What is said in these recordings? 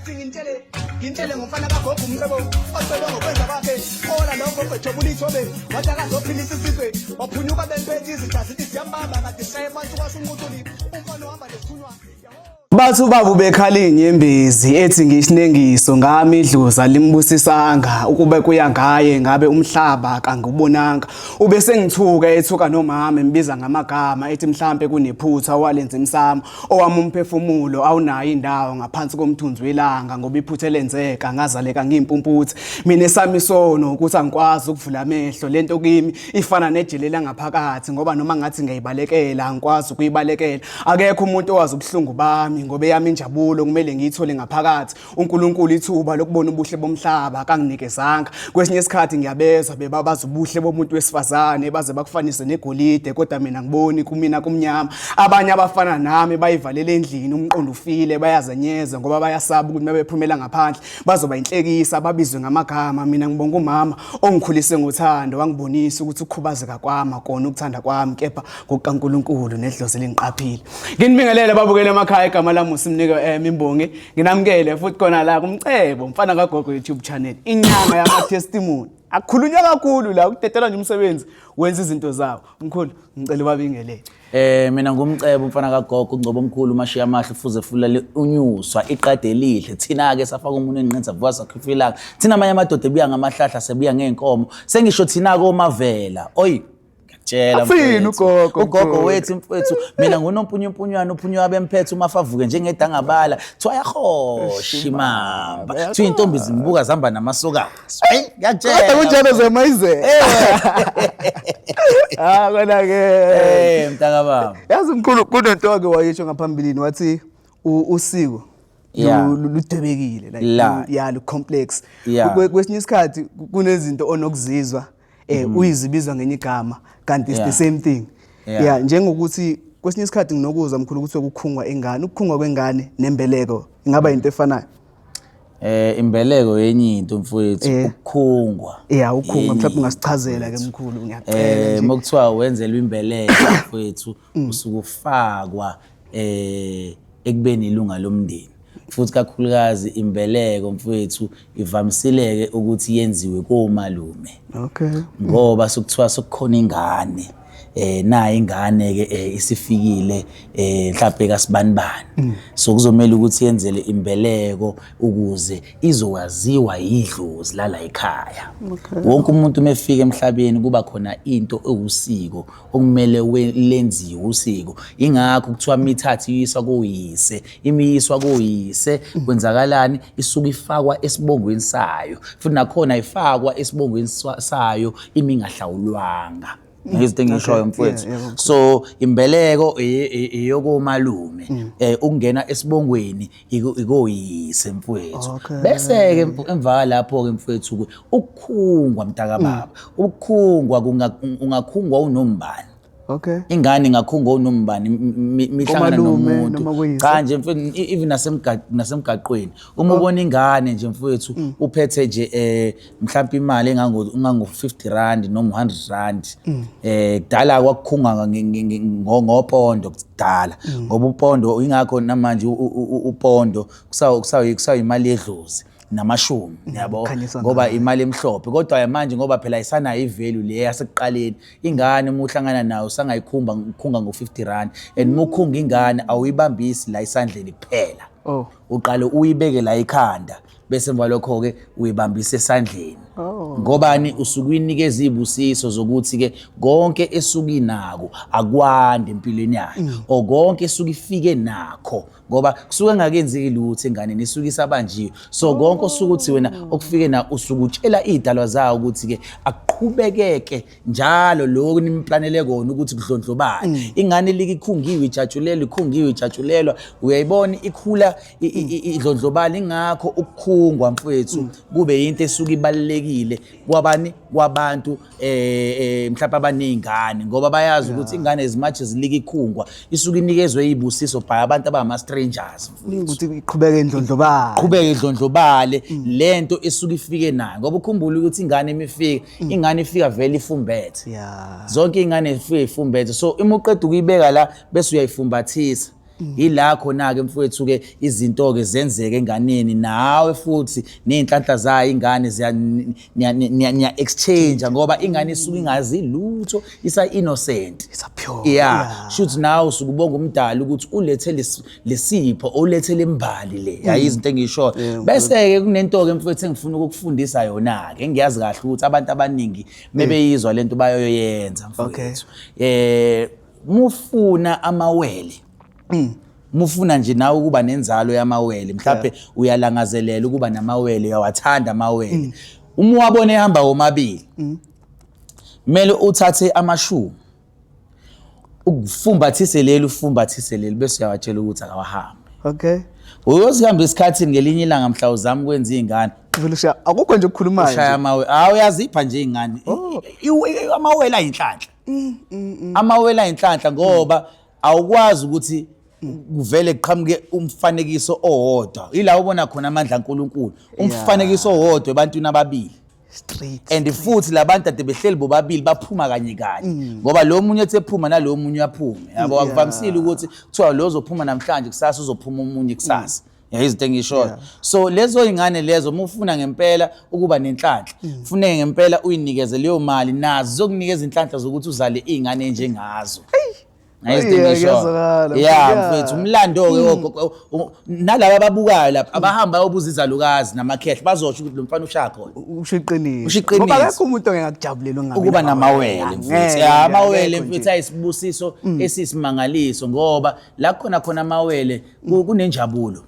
Athi ngintshele ngintshele ngomfana kagogo umcebo ocebe ngokwenza kwakhe ola nogogo ejobula ithobe wathi akazophilisa isizwe waphunyuka bempethe izitha zithi ziyambamba kade shaye phansi kwasho unquthuli umfana uhamba nesithunywa. Bathi ubaba ubekhala inyembezi ethi ngishinengiso ngami idlozi limbusisanga ukube kuya ngaye ngabe umhlaba kangubonanga. Ubesengithuka ethuka nomama embiza ngamagama ethi mhlampe kunephutha walenza emsamo. Owami umphefumulo awunayo indawo ngaphansi komthunzi welanga ngoba iphutha elenzeka ngazaleka ngiyimpumputhe. Mina esami isono ukuthi angikwazi ukuvula amehlo, lento kimi ifana nejele langaphakathi ngoba noma ngathi ngiyayibalekela angikwazi ukuyibalekela. Akekho umuntu owazi ubuhlungu bami ngoba eyami injabulo kumele ngiyithole ngaphakathi. uNkulunkulu ithuba lokubona ubuhle bomhlaba akanginikezanga. Kwesinye isikhathi ngiyabezwa bebabaza ubuhle bomuntu wesifazane baze bakufanise negolide, kodwa mina ngiboni kumina kumnyama. Abanye abafana nami bayivalele endlini umqondo ufile, bayazenyeza ngoba bayasaba ukuthi mabephumela ngaphandle bazoba inhlekisa, babizwe ngamagama. Mina ngibonga umama ongikhulise ngothando, wangibonisa ukuthi ukukhubazeka kwami akona ukuthanda kwami, kepha ngokukaNkulunkulu nedlozi lingiqaphile. Nginibingelele babukele emakhaya, igama lami uSimnike Imbongi. Nginamukele futhi khona la kumcebo mfana kagogo YouTube channel, inyanga yama testimony. Akukhulunywa kakhulu la, ukudedela nje umsebenzi wenza izinto zawo. Mkhulu, ngicela ubabingelele. Mina ngumcebo mfana kagogo ungcobo omkhulu umashiya amahle ufuze fulale unyuswa iqade elihle. Thina ke safaka umuntu enqinza vuka sakhipha ilanga. Thina amanye amadoda ebuya ngamahlahla sebuya ngeenkomo. Sengisho thina komavela. Oy ngiyakutshela Athini mfowethu. ugogo, Ugogo mkhulu? wethu mfowethu, mina ngunompunyumpunywana uphunywa abemphethe umafa avuke njengedangabala. Kuthiwa yahosha imamba. Kuthiwa intombi zimbuka zihamba namasokazi. Hey ngiyakutshela. Kodwa kunjalo zemayizela. Ah kona ke. Eh mntakababa. Yazi mkhulu kunento ake wayisho ngaphambilini wathi usiko ludwebekile like La. ya lu complex. Kwesinye isikhathi kunezinto onokuzizwa uyizibiza ngenye igama kanti it's the same thing. Yeah, njengokuthi kwesinye isikhathi nginokuzwa mkhulu ukuthi ukukhungwa ingane, ukukhungwa kwengane nembeleko ingaba into efanayo. Imbeleko yenye into mfowethu, ukukhungwa. Yeah, ukukhungwa mhlawumbe ungasichazela ke mkhulu, ngiyacela nje. Mokuthiwa wenzelwa imbeleko mfowethu, usuke ufakwa ekubeni ilunga lomndeni. Futhi kakhulukazi imbeleko mfowethu ivamisileke ukuthi yenziwe komalume. Ngoba sokuthiwa sokukhona ingane, nayi ingane ke isifikile mhlawumbe kasibanibani. So kuzomela ukuthi yenzele imbeleko ukuze izokwaziwa yidlozi lala ekhaya. Wonke umuntu uma efika emhlabeni kuba khona into ewusiko okumele lenziwe usiko. Ingakho kuthiwa imithathu iyiswa koyise, imiyiswa koyise kwenzakalani, isuke ifakwa esibongweni sayo. Futhi nakhona ifakwa esibongweni sayo imi ingahlawulwanga. Izinto engishoyo mfowethu. So imbeleko eyokomalume, ukungena esibongweni ikoyise mfowethu. Bese ke emva lapho ke mfowethu ke ukukhungwa mntakababa, ukukhungwa ungakhungwa unombani. Ingane ingakhungwa unombani mihlangana Komalume nomuntu. noma kuyise. Cha nje mfowethu, even nasemgaqweni. Uma ubona ingane nje mfowethu uphethe nje mhlawumbe imali engango 50 rand noma 100 rand. Kudala kwakukhungwa ngopondo kudala. Ngoba upondo ingakho namanje upondo kusayimali yedlozi namashumi, yabo, Khanyisa ngoba ngayo. imali emhlophe. Kodwa manje ngoba phela ayisanayo ivalue le yasekuqaleni, ingane uma uhlangana nayo usangayikhumba ukhunga ngo 50 rand, and uma ukhunga ingane awuyibambisi la esandleni kuphela. Uqale uyibeke la ekhanda, bese emva lokho ke uyibambisa esandleni. Ngobani usuke uyinikeza izibusiso zokuthi ke konke esuke inako akwande empilweni yayo, or konke esuke ifike nakho, ngoba kusuke ngakenzeki lutho enganeni, isuke isabanjiwe. So konke osuke uthi wena okufike na usuke utshela izidalwa zawo ukuthi ke akuqhubekeke njalo lokhu nimplanele kona ukuthi kudlondlobale. Ingane like ikhungiwe ijatshulelwa, ikhungiwe ijatshulelwa, uyayibona ikhula idlondlobala. Ingakho ukukhungwa mfowethu kube into esuke ibalulekile kwabani, kwabantu mhlawumbe abanezingane, ngoba bayazi ukuthi ingane as much as like ikhungwa isuke inikezwe izibusiso by abantu abangama strangers. Ukuthi iqhubeke indlondlobale. Iqhubeke idlondlobale lento esuke ifike nayo, ngoba ukhumbule ukuthi ingane imifika, ingane ifika vele ifumbethe. Zonke ingane zifike ifumbethe, so uma uqeda ukuyibeka la bese uyayifumbathisa. Ila khona-ke mfowethu-ke izinto-ke zenzeke enganeni, nawe futhi ney'nhlanhla zayo ingane niya-exchange, ngoba ingane isuke ingazi lutho, isa-innocent. Isa pure. Yeah, shuthi nawe usuke ubonga umdali ukuthi ulethe lesipho, ulethe lembali le. Yayi izinto engiyishoyo. Bese-ke kunento-ke mfowethu engifuna ukukufundisa yona-ke, engiyazi kahle ukuthi abantu abaningi mebeyizwa lento bayoyenza mfowethu. Mufuna amawele, mufuna nje nawe ukuba nenzalo yamawele, mhlawumbe uyalangazelela ukuba namawele, uyawathanda amawele, uma uwabona ehamba womabili, kumele uthathe amashumi ukufumbathise leli, ufumbathise leli, bese uyawatshela ukuthi akawahambe. Uyozihamba isikhathi, ngelinye ilanga mhla uzama ukwenza iy'ngane, Vele ushaya, akukho nje okukhulumayo ushaya nje. Amawele, hawu, uyazipha nje iy'ngane. Amawele ayinhlanhla, amawele ayinhlanhla, ngoba awukwazi ukuthi kuvele kuqhamuke umfanekiso owodwa. Ila ubona khona amandla kaNkulunkulu, umfanekiso owodwa ebantwini ababili. And futhi labantu ade behleli bobabili baphuma kanye kanye, ngoba lo munye ethi ephuma nalo munye uyaphuma, yabo. Akuvamisile ukuthi kuthiwa lo uzophuma namhlanje, kusasa uzophuma omunye kusasa. Ya, izinto engishoyo. So lezo ingane lezo, uma ufuna ngempela ukuba nenhlanhla, funeke ngempela uyinikeze leyo mali, nazo zokunikeza inhlanhla zokuthi uzale iy'ngane enjengazo. Izinto Yeah, engishoyo. Kuyazwakala. Yeah, mfethu, umlando-ke nalaba ababukayo lapha abahamba bayobuza izalukazi namakhehla, bazosho ukuthi lo mfana ushaya khona. Usho iqiniso. Usho iqiniso. Ngoba akekho umuntu ongeke akujabulela ungabi Ukuba namawele, mfethu. Angeke, Ya, amawele akekho mfethu nje. ayisibusiso esiyisimangaliso, ngoba la khona khona amawele kunenjabulo.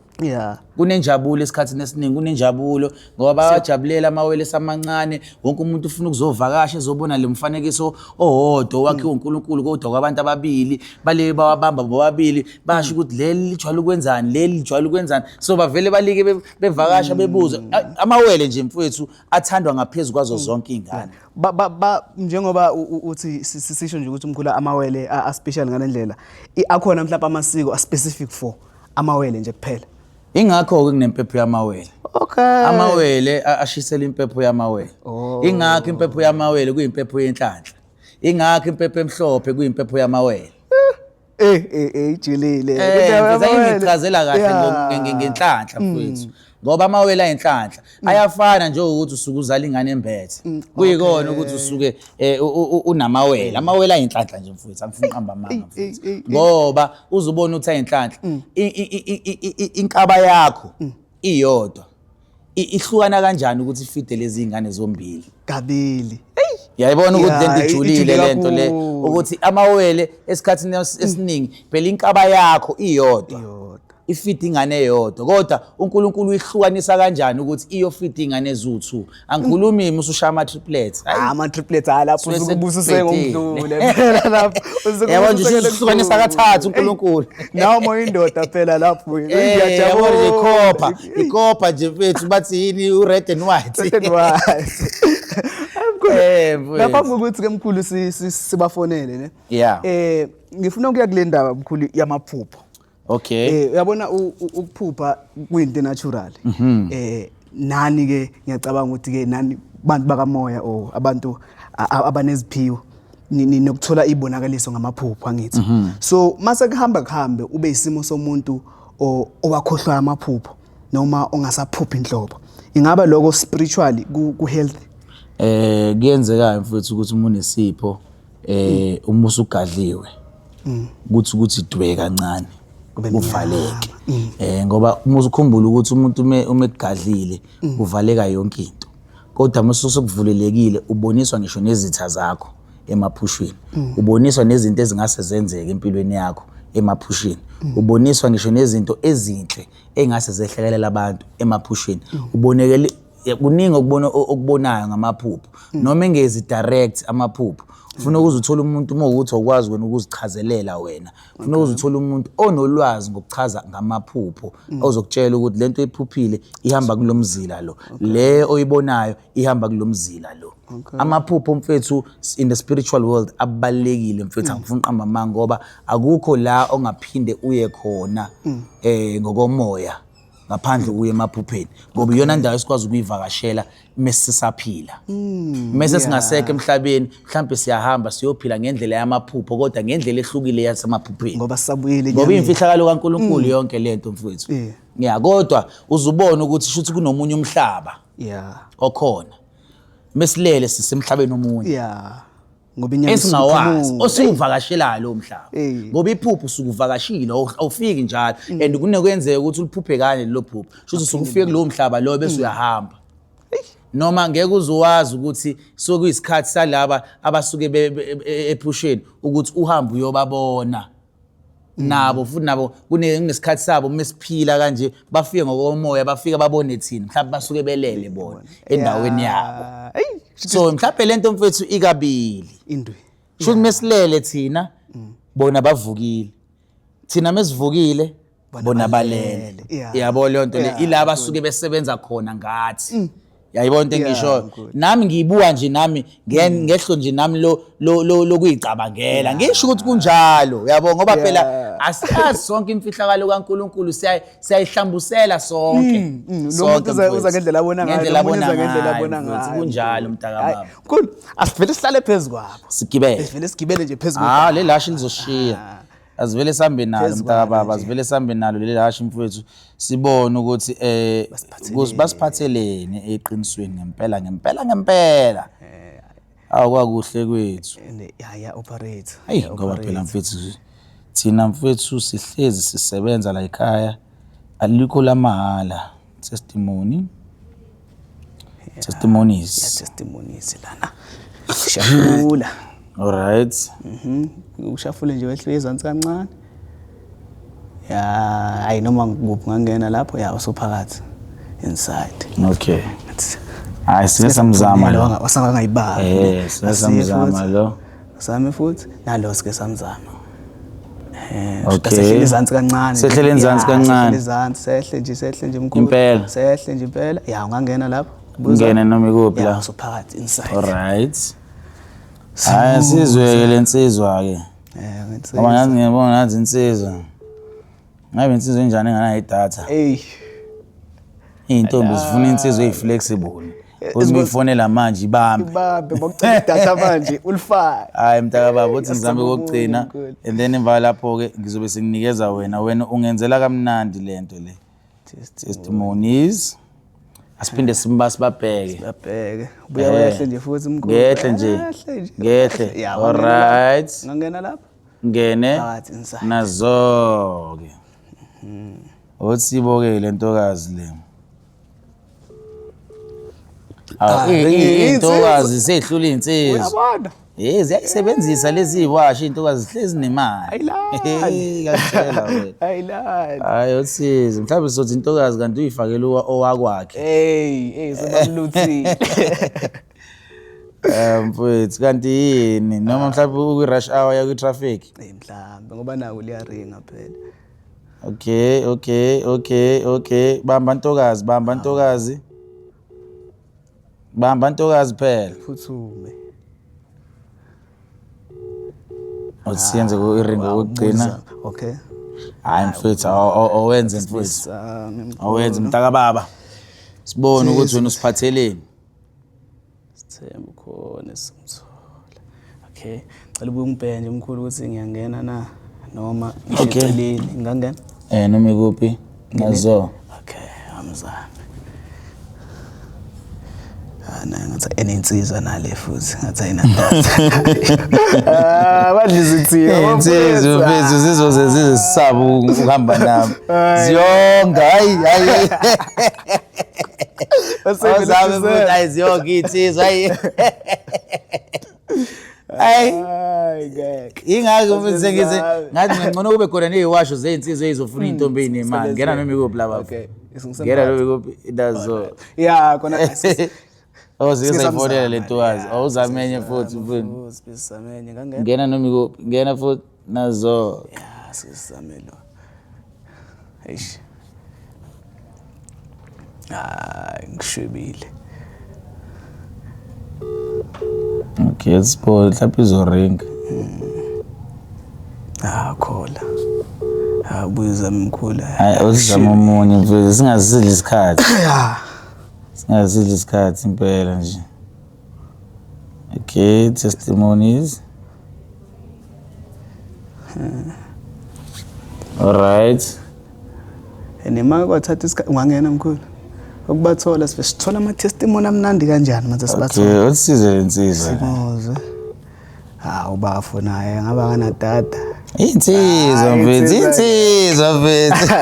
Kunenjabulo esikhathini esiningi, kunenjabulo ngoba bayajabulela amawele esamancane. Wonke umuntu ufuna ukuzovakasha, ezobona le mfanekiso owodwa owakhiwe uNkulunkulu kodwa kwabantu ababili bale bawabamba bobabili, basho ukuthi leli lijwayele ukwenzani, leli lijwayele ukwenzani, so bavele balike bevakasha bebuza. Amawele nje mfowethu athandwa ngaphezu kwazo zonke iy'ngane. Ba ba ba njengoba uthi sisho nje ukuthi umkhulu amawele a special ngalendlela, akhona mhlawumbe amasiko a specific for amawele nje kuphela? Ingakho-ke kunempepho yamawele. Amawele ashisela impepho yamawele. Ingakho impepho yamawele kuyimpepho yenhlanhla, ingakho impepho emhlophe kuyimpepho yamawele. Ijulile. Mfethu, ngichazela kahle ngenhlanhla mfethu, ngoba amawele ayinhlanhla, ayafana njengokuthi usuke uzala ingane embethe, kuyikona ukuthi usuke unamawele. Amawele ayinhlanhla nje mfethu, angifuni uqamba amanga mfethu, ngoba uzubona ukuthi ayinhlanhla. Inkaba yakho iyodwa ihlukana kanjani ukuthi ifide lezi ingane zombili? Kabili. Yayibona ukuthi Yeah, lento ijulile, ijule lento le kakhulu. ukuthi amawele esikhathini esiningi phela inkaba yakho iyodwa Iyodwa. ifida ingane eyodwa, kodwa uNkulunkulu uyihlukanisa kanjani ukuthi iyofida ingane eziwu-2? Angikhulumi uma usushaya ama-triplets. Hayi. Ah, ama-triplets, hayi, lapho Suke usuke ubusise sekubhedile. ngokudlule phela lapho. Usuke Yabo nje, ubusise usuhlukanisa ngokudlule. kathathu uNkulunkulu. Eyi, nawe uma uyindoda phela lapho Yabo nje ikhopha, ngiyajabula. ikhopha nje mfethu, bathi yini, u-red and white. Red and white. Mkhulu, Mfethu. ngaphambi kokuthi ke mkhulu sibafonele ne. Yeah. Ngifuna ukuya kule ndaba mkhulu yamaphupho. Uyabona ukuphupha kuyinto natural. Nani ke ngiyacabanga ukuthi ke nani bantu bakamoya or abantu abaneziphiwo nokuthola ibonakaliso ngamaphupho, angithi? So mase kuhamba kuhambe ube isimo somuntu owakhohlwa amaphupho noma ongasaphuphi inhlobo. Ingaba lokho spiritually ku healthy? Kuyenzeka mfethu ukuthi uma unesipho uma usugadliwe ukuthi dwe kancane, Kube kuvaleke, ngoba uma ukhumbula ukuthi umuntu uma ekugadlile kuvaleka yonke into, kodwa uma sokuvulelekile uboniswa ngisho nezitha zakho emaphushweni, uboniswa nezinto ezingase zenzeke empilweni yakho emaphushweni, uboniswa ngisho nezinto ezinhle engase zehlekelela abantu emaphushweni, ubonekele kuningi okubona okubonayo ngamaphupho noma engezi direct amaphupho. Ufuna ukuze uthole umuntu, uma ukuthi awukwazi wena ukuzichazelela wena, ufuna ukuze uthole umuntu onolwazi ngokuchaza ngamaphupho, ozokutshela ukuthi lento oyiphuphile ihamba kulomzila lo, le oyibonayo ihamba kulomzila lo. Amaphupho mfethu in the spiritual world abalulekile mfethu, angifuni uqamba amanga, ngoba akukho la ongaphinde uye khona ngokomoya. Ngaphandle kuye emaphupheni, ngoba iyona ndawo esikwazi ukuyivakashela mese sisaphila. Mese singasekho emhlabeni, mhlambe siyahamba siyophila ngendlela yamaphupho, kodwa ngendlela ehlukile yasemaphupheni. Ngoba sisabuyile Ngoba enyameni. Iyimfihlakalo kaNkulunkulu yonke lento, mfowethu. Ya, kodwa uzubona ukuthi shuthi kunomunye umhlaba okhona. Mesilele sisemhlabeni omunye Ngoba inyama esingawazi, isuke osiwuvakashelayo lowo mhlaba. Ngoba iphupho usuke uvakashile, awufiki njalo, and kunokwenzeka ukuthi uliphuphe kanye lelo phupho, shuthi usuke ufike kulowo mhlaba loyo bese uyahamba, noma ngeke uzowazi ukuthi suke kuyisikhathi salaba abasuke ephusheni ukuthi uhambe uyobabona nabo futhi. Nabo kunesikhathi sabo uma siphila kanje, bafike ngokomoya, bafike babone thina, mhlawumbe basuke belele bona endaweni yabo. Eyi, So mhlawumbe lento, mfethu, ikabili. Indwi. Shuthi mesilele thina, bona bavukile. Thina mesivukile, bona balele. Balele. Yabo leyo nto le, ila basuke besebenza khona ngathi. Yayibona into engishoyo? Mkhulu. Nami ngiyibuka nje nami ngehlo nje nami lo lo lo lokuyicabangela, ngisho ukuthi kunjalo, yabo, ngoba phela asiyazi sonke imfihlakalo kaNkuluNkulu, siyayihlambusela sonke. Lo Sonke, muntu uza mfowethu. Ngendlela abona ngayo, Ngendlela lo munye abona uza ngendlela ngayo, abona mfowethu. ngayo. Kunjalo, mntakababa. Hayi, mkhulu, asivele sihlale phezu kwabo. Sigibele. Sivele sigibele nje phezu. Ah, leli hashi lizoshiya. Asivele sihambe nalo, Phezu mntakababa, kwalo nje. asivele sihambe nalo leli hashi, mfowethu, sibone ukuthi Basiphatheleni. Basiphatheleni eqinisweni ngempela ngempela ngempela. Awu, kwakuhle kwethu. And ya operate. Hayi, ngoba phela mfethu, thina mfethu sihlezi sisebenza la ekhaya, alikho lamahhala. Testimony. Testimonies. Testimonies lana. Shafula. All right. Ushafule nje, wehle ezansi kancane. Ya, hayi, noma kuphi ungangena lapho, ya, usuphakathi. Inside. Okay. Hayi, sike samzama lo. Wasangayibamba. Sike samzama lo. Same futhi nalo sike samzama. Okay. Sehlele ezansi kancane. Sehlele ezansi Ya, kancane. sehlele ezansi, sehle nje, sehle nje, mkhulu. Impela. Sehle nje impela. Ya, ungangena lapho. Buza. Ngene noma ikuphi Ya, la. usuphakathi inside. All right. Hayi, sizwe ke lensizwa ke. Insizwa. Ngoba ngathi ngiyabona ngathi insizwa. Ngabe insizwa enjani enganayo idatha? Ey. Iy'ntombi zifuna insizwa eyi-flexible. Uthi uyifonela manje ibambe. Ibambe bokucela idatha manje ulifake. Hayi mntakababa, uthi ngizame Asabona, kokugcina mkhulu. and then emva lapho-ke ngizobe senginikeza wena, wena ungenzela kamnandi lento le. Testimonies. Asiphinde simba sibabheke. Babheke. Buya wehle nje futhi, mkhulu. Ngehle nje. Wehle nje. Ngehle. Ya, All ungangena lapho. right. Ungangena lapho. Ngene. Phakathi inside. Nazo-ke. Othi sibo-ke le ntokazi le. Awu, Ah, iy'ntokazi sehlula iy'nsizwa. Uyabona? Eh, ziyayisebenzisa lezi iy'washi, iy'ntokazi zihlezi nemali. Ayilali. Hey, ngiyakutshela wena. Ayilali. Hayi, usizi. Mhlawumbe sizothi intokazi kanti uyifakele owakwakhe. Hey, hey, sebamluthile. Mfowethu, kanti yini? Noma mhlawumbe ukwi-rush hour yakwi-traffic. Hey, mhlambe ngoba naku liyaringa phela. Okay. Bamba ntokazi, bamba ntokazi. Bamba ntokazi phela. Phuthume. Uthi siyenze ku-iringi okugcina. Okay. Hayi mfethu, awenze mfethu. Sami, mkhulu. Awenze mntakababa. Sibone ukuthi wena usiphatheleni. Sithemba khona sizomthola. Okay. Cela ubuye ungibheke nje, mkhulu, ukuthi ngiyangena na noma ngisho Okay. eceleni ngingangena. Noma ikuphi? Nazo. Okay, amzame. Ah, naye ngathi enensizwa nale futhi ngathi ayinadatha. Ah, badla izithiyo. Insizwa mfethu zizoze zize sisabe ukuhamba nami. Ziyonga, hayi hayi. Awuzame futhi, hayi, ziyonga iy'nsizwa, hayi. Hayi. Hayi ngeke. Ingakho futhi sengithi Asizame. ngathi ngcono kube khona ney'washo zey'nsizwa ey'zofuna iy'ntombi ey'nemali. Ngena noma ikuphi la baba. Okay. Ngena noma ikuphi nazo. Ya, khona. Oh, sike sayifonela le ntokazi. Awuzame enye futhi mfowethu. Sisamenye ngangena. Ngena noma ikuphi. Ngena futhi nazo. Ya, sisame lo. Eish. Hayi, ngishwebile. Okay, sipho mhlawumbe izoringa. Ah, khola. Hawu zami mkhulu. Hayi uzama omunye mfethu singasidli isikhathi. Ya. Singasidli isikhathi impela nje. Okay, testimonies. All right. And uma kwathatha isikhathi ungangena mkhulu. Ukubathola sibe sithola ama testimony amnandi kanjani manje sibathola. Okay, usize lensizwa. Simuzwe. Hawu bafo naye ngaba kanadada. Insizwa Hayi, mfethu, insizwa. insizwa mfethu.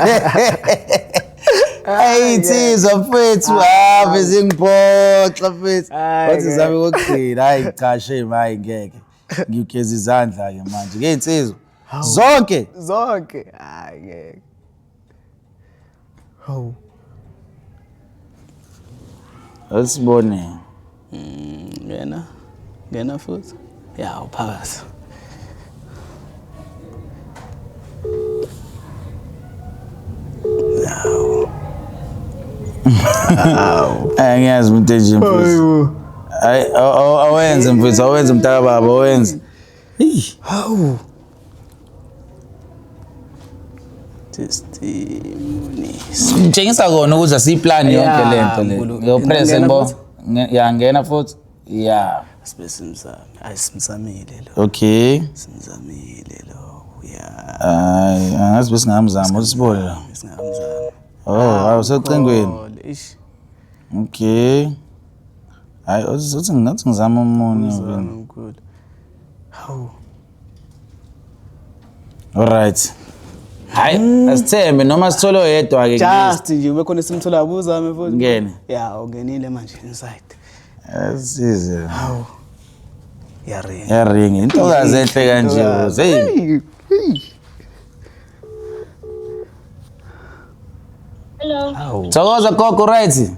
Hey insizwa mfethu, ave zingiphoxa mfethu. Hayi, Wathi zame kokugcina, hayi cha shame, hayi ngeke. Ngigeza izandla ke manje. Ke insizwa. Zonke. Zonke. Hayi ngeke. Hawu. Asibone. Ngena. Ngena futhi. Ya uphakathi. Hayi ngiyazi umuntu enje mfethu. Hayi awenze mfethu, awenze mntaka baba, awenze. Hey. Hawu. Testimonies. Ngitshengisa kona ukuthi asiyiplani yonke Ya, lento le. mkhulu. Ngiyopress Ngena bo. futhi? Ya ngena futhi. Ya. Sibe simzame. Ayi simzamile lo. Okay. Simzamile lo. Ya. Hayi, angazi bese ngamzama usibone la. Singamzama. Oh, hawu usecingweni. Ish. Okay. Hayi, uthi ngathi ngizama omunye. Mzame mkhulu. Hawu. All right. Hayi, asithembe noma sithole oyedwa ke. Just nje ube khona simthola abuzame futhi. Ngene. Ya, ungenile manje inside. Asize. Hawu. Yaringa. Yaringi, intokazi enhle kanje. Hey. Hello. Hawu. Thokoza gogo, right?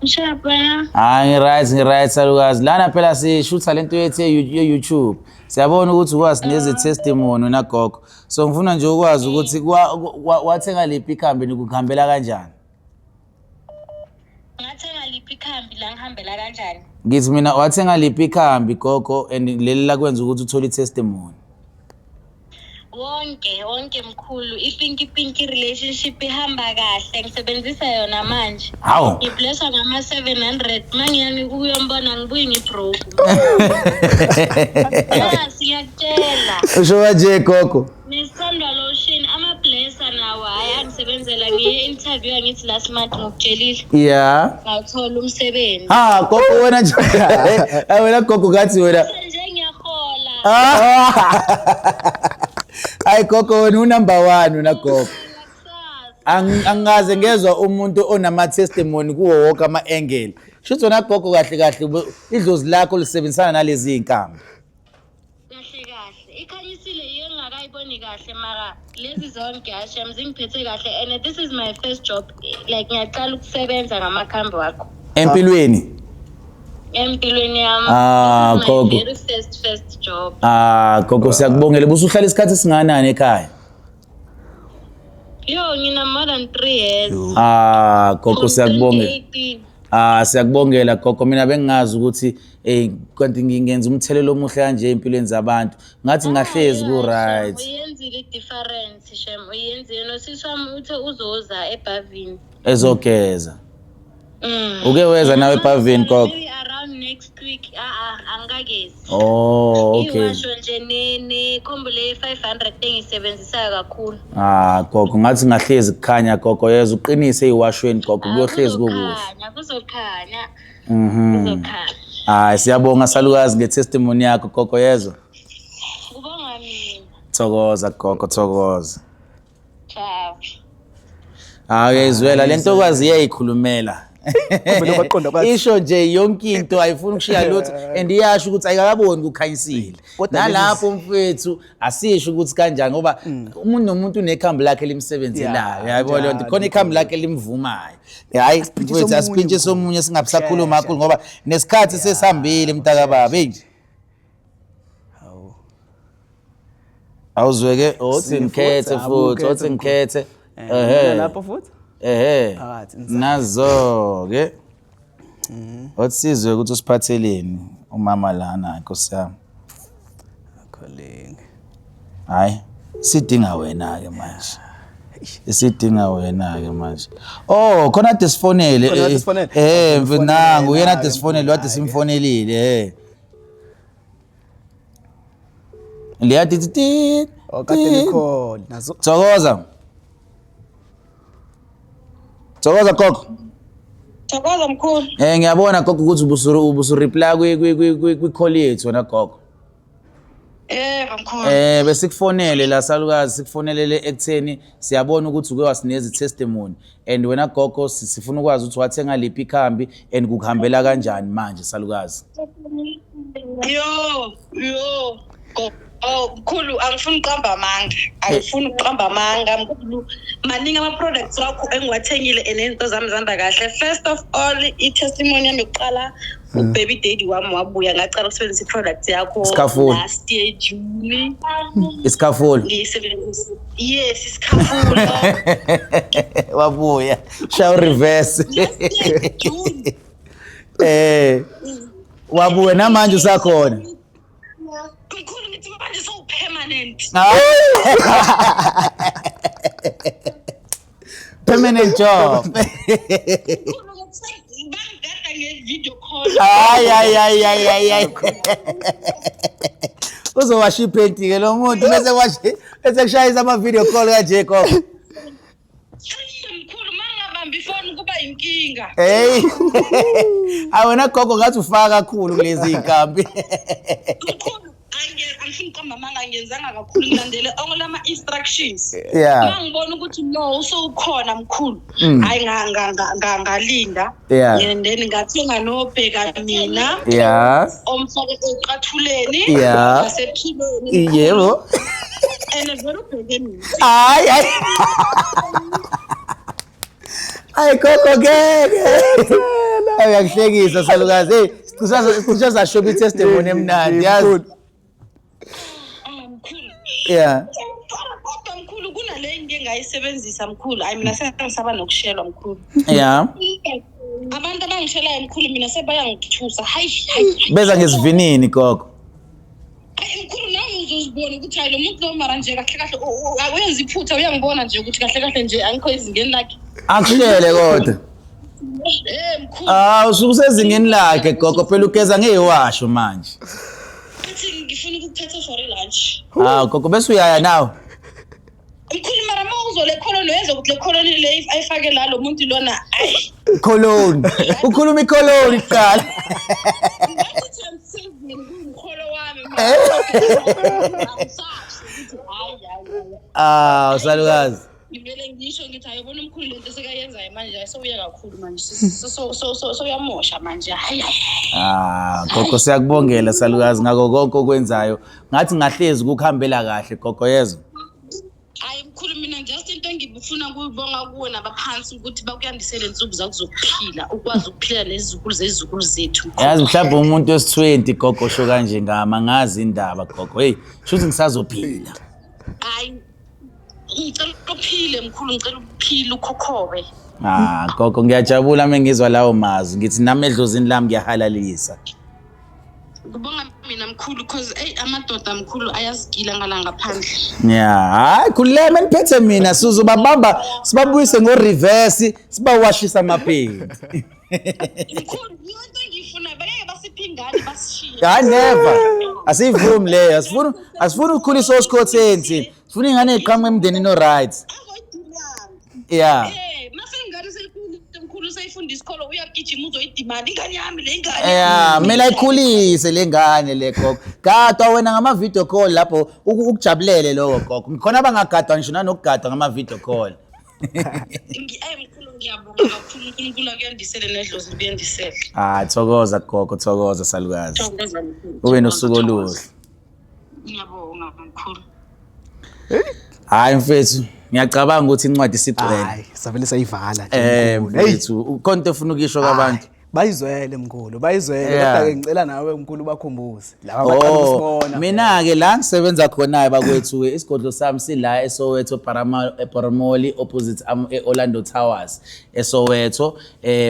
Ngishapha wena. Hayi ngi-right, ngi-right salukazi. Lana phela sishutha lento yethu ye-YouTube. Siyabona ukuthi ukwazi neze testimony wena gogo. So ngifuna nje ukwazi ukuthi wathenga liphi ikhambi nikuhambela kanjani? Ngathenga liphi ikhambi la ngihambela kanjani? Ngithi mina wathenga liphi ikhambi gogo and leli lakwenza ukuthi uthole i-testimony. Wonke, wonke mkhulu. Ipinki pinki relationship ihamba kahle. Ngisebenzisa yona manje. Hawu. Ngiblesswa ngama 700 mangiyami ukuyombona ngibuye ngibroke. Yes, ngiyakutshela. Usho kanje gogo. Nesandwa lotion ama-blesser nawo hhayi angisebenzela ngiye interview angithi last month ngikutshelile. Yeah. Ngawuthola umsebenzi. Ha gogo wena nje. Hayi wena gogo ngathi wena. Nje ngiyahola. Hayi gogo wena unumber 1 wena gogo. Kusasa. Angikaze ngezwa umuntu onama testimony kuwo wonke ama angle. Shuthi wena gogo kahle kahle idlozi lakho lisebenzisana nalezi zinkambi. Kahle kahle. Ikhanyisile yiyo engingakayiboni kahle mara lezi zonke hashem zingiphethe kahle and this is my first job. Like ngiyaqala ukusebenza ngamakhambi wakho. Empilweni. Empilweni yami. Ah, This is my gogo. very first job. Ah gogo siyakubongela busuhlala isikhathi singanani ekhaya? Yo, ngina more than 3 years. Ah gogo From siyakubongela. 2018. Ah siyakubongela gogo, mina bengingazi ukuthi kanti ngingenza umthelelo omuhle kanje empilweni zabantu. Ngathi ngahlezi ku right. Uyenzile i-difference shem, uyenzile nosisi wami uthe uzoza ebhavini. Ezogeza. Uke weza nawe ebhavini gogo? Maybe around next week. Angikakezi. Oh okay. Iwasho nje ne combo le 500 engiyisebenzisayo kakhulu. Ah gogo ngathi ngahlezi kukhanya gogo, yeza uqinise iwashweni gogo, kuyohlezi kukuhle. Kuzokhanya, kuzokhanya. Hayi siyabonga salukazi ngetestimony yakho gogo, yezwa. Kubonga mina. Thokoza gogo, thokoza. Ciao. Hayi uyayizwela le ntokazi iyayikhulumela. Kuvele kwaqonda kwathi- Isho nje yonke into ayifuni ukushiya lutho and iyasho ukuthi ayikakaboni kukhanyisile. Kodwa lezi- Nalapho mfethu asisho ukuthi kanjani ngoba umuntu nomuntu unekhambi lakhe elimsebenzelayo. Ya, Yayibona leyo nto, njalo, khona ikhambi lakhe elimvumayo. Hayi Asipintshise mfethu omunye asipintshise mkhulu. omunye singabisakhuluma Shesha. kakhulu ngoba nesikhathi sesihambile mntakababa. Hey. Hawu. Awuzweke othi Sinye ngikhethe futhi, futhi, awukhethe othi ngikhethe. Ehe. Lapho futhi? Ehhe. Phakathi, inside. Nazo ke. Othi sizwe ukuthi usiphatheleni umama lana Nkosi yami. Akholinge. Hayi. Sidinga wena ke manje. Isidinga wena ke manje. Oh, khona ade sifonele. Khona ade sifonele? Eh, mfethu nangu uyena ade Yena-ke sifonele, wade mkhulu, simfonelile, eh. Leya ti ti ti. Oh, kade nikhona nazo. Thokoza. Thokoza gogo. Thokoza mkhulu. Eh ngiyabona gogo ukuthi ubusu reply kwi call yethu wena gogo. Yebo mkhulu. Eh besikufonele la salukazi, sikufonelele ekutheni siyabona ukuthi uke wasinikeza testimony and wena gogo sifuna ukwazi ukuthi wathenga liphi ikhambi and kukuhambela kanjani manje salukazi. Yo, yo. Oh, mkhulu, angifuni ukuqamba amanga. Angifuni ukuqamba amanga mkhulu. Maningi ama products wakho engiwathengile and izinto zami zihamba kahle. First of all, i-testimony yami yokuqala, ubaby daddy wami wabuya, ngacala ukusebenzisa i-product yakho Isikhafula. last year June. Isikhafula. Ngiyisebenzisa. Yes, isikhafula. Wabuya. Shall reverse. Last year June. Eh. Wabuya namanje usakhona. Mkhulu, ngithi manje sowu-permanent. Permanent job. Mkhulu, bangigada nge-video call. Hayi hayi hayi hayi hayi hayi. Uzowasha iphenti ke lo muntu bese washe bese kushayisa ama video call kanje gogo. Mkhulu, uma ngingabambi ifoni kuba inkinga. Hey. Awena gogo, ngathi ufaka kakhulu kulezi inkambi. Mkhulu, angifuni ukuqamba amanga, angiyenzanga kakhulu, ngilandele onke lama-instructions. Uma ngibona ukuthi no, usowukhona mkhulu, hhayi, ngalinda. And then ngathenga nobheka mina omfake ecathuleni nasephilweni. And vele ubheke mina. Hayi hayi. Hayi gogo, ngeke. Hayi, uyakuhlekisa salukazi. Hey, sicisha sashoba i-testimony emnandi yazi. Mkhulu. Ah, mkhulu. Kodwa mkhulu, kunale into engayisebenzisa mkhulu. Ayi, mina sengisaba nokushelwa mkhulu. Abantu abangishelayo mkhulu, mina sebayangithusa. Hayi hayi. Beza ngesivinini gogo. Hayi mkhulu, nami uzozibona ukuthi hayi, lo muntu lo mara nje kahle kahle uyenza iphutha, uyangibona nje ukuthi kahle kahle nje angikho ezingeni lakhe. Akushele kodwa. Eh mkhulu. Ah, usuke usezingeni lakhe gogo, phela ugeza ngeyiwasho manje. Athi ngifuna ukukuthatha for i-lunch. Ah gogo, bese uyaya nawe. Mkhulu, mara uma uzole cologne, uyenza ukuthi le cologne le ayifake la lo muntu lona, ayi. Cologne. Ukhuluma icologne kuqala. Ngathi 27 kuwumkholo wami mara. Angisasho ukuthi hayi hayi hayi. Ah, usalukazi. Ngivele ngisho ngithi ayobona umkhulu, lento sekayenzayo manje sewuya kakhulu manje, sewuyamosha manje, hayi hayi. Ah, gogo, siyakubongela salukazi ngako konke okwenzayo. Ngathi ngahlezi ukuhambela kahle gogo, yezwa. Hayi mkhulu, mina just into engifuna ukuyibonga kuwe nabaphansi ukuthi bakuyandisele insuku zakho zokuphila, ukwazi ukuphila nezizukulu zezizukulu zethu. Yazi mhlawumbe umuntu wesi-20 gogo sho kanje ngama ngazi indaba gogo. Hey, shuthi ngisazophila. Hayi, ngicela uphile mkhulu, ngicela uphile ukhokhobe. Ah gogo, ngiyajabula uma ngizwa lawo mazwi. Ngithi nami edlozini lami ngiyahalalisa. Kubonga mina mkhulu, cause eyi, amadoda mkhulu ayazigila ngala ngaphandle. Yeah, hayi khululeka, niphethe mina sizobabamba sibabuyise ngo-reverse, sibawashisa amaphenti. Mkhulu, iyo nto engiyifuna, bangeke basiphe ingane basishiye. Hayi never. Asiyivumi leyo. Asifuni ukukhulisa osikhotheni thina. Sifuna ingane eziqhamuka emndenini o-right. Azoyidimanda. Yeah. Mase ingane seyikhulile mkhulu, seyifunda isikolo, uyagijima uzoyidimanda ingane yami le ingane. Yeah, kumele ayikhulise le ngane le gogo. Gadwa wena ngama video call lapho ukujabulele lokho gogo. Khona abangagadwa ngisho nanokugadwa ngama video call. Ayi mkhulu, ngiyabonga kakhulu, uNkulunkulu akuyandisele nedlozi likuyandisele. Ah, thokoza gogo, thokoza salukazi. Thokoza mkhulu. Ube nosuku Thokoza. oluhle. Ngiyabonga mkhulu. Hayi mfethu, ngiyacabanga ukuthi incwadi isigcwele. Hayi, savele sayivala nje, Eh mkhulu. Hey. mfethu, ukhona into ofuna ukuyisho kwabantu? Bayizwele mkhulu, bayizwele. Kodwa ke ngicela nawe mkhulu bakhumbuze laba abaqala Oh, ukusibona. Mina-ke la ngisebenza khona-ke bakwethu-ke, isigodlo sami sila eSoweto, eParamoli, opposite e-Orlando Towers eSoweto.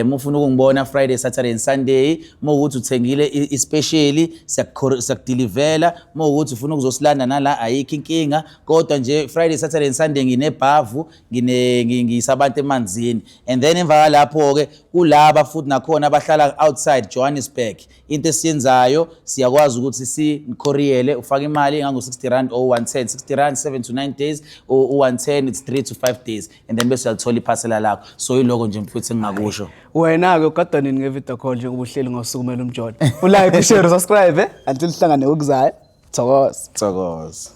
Mufuna ukungibona Friday, Saturday and Sunday. Mawukuthi uthengile i-special, siyakudilivela. Mawukuthi ufuna ukuzosilanda nala, ayikho inkinga. Kodwa nje Friday, Saturday and Sunday nginebhavu, ngiyisa abantu emanzini. And then emva kwalapho-ke kulaba futhi nakhona abahlala outside Johannesburg, into esiyenzayo siyakwazi ukuthi sikhoriyele, ufake imali engango-60 rand or 110. 60 rand 7 to 9 days, or 110 it's 3 to 5 days, and then bese uyalithola iphasela lakho. So yiloko nje mfowethu engingakusho. Wena-ke ugadwa nini nge-video call njengoba uhleli ngawusukumela umjolo? Ulike, ushare, usubscribe, until sihlangane okuzayo. Thokoza. Thokoza.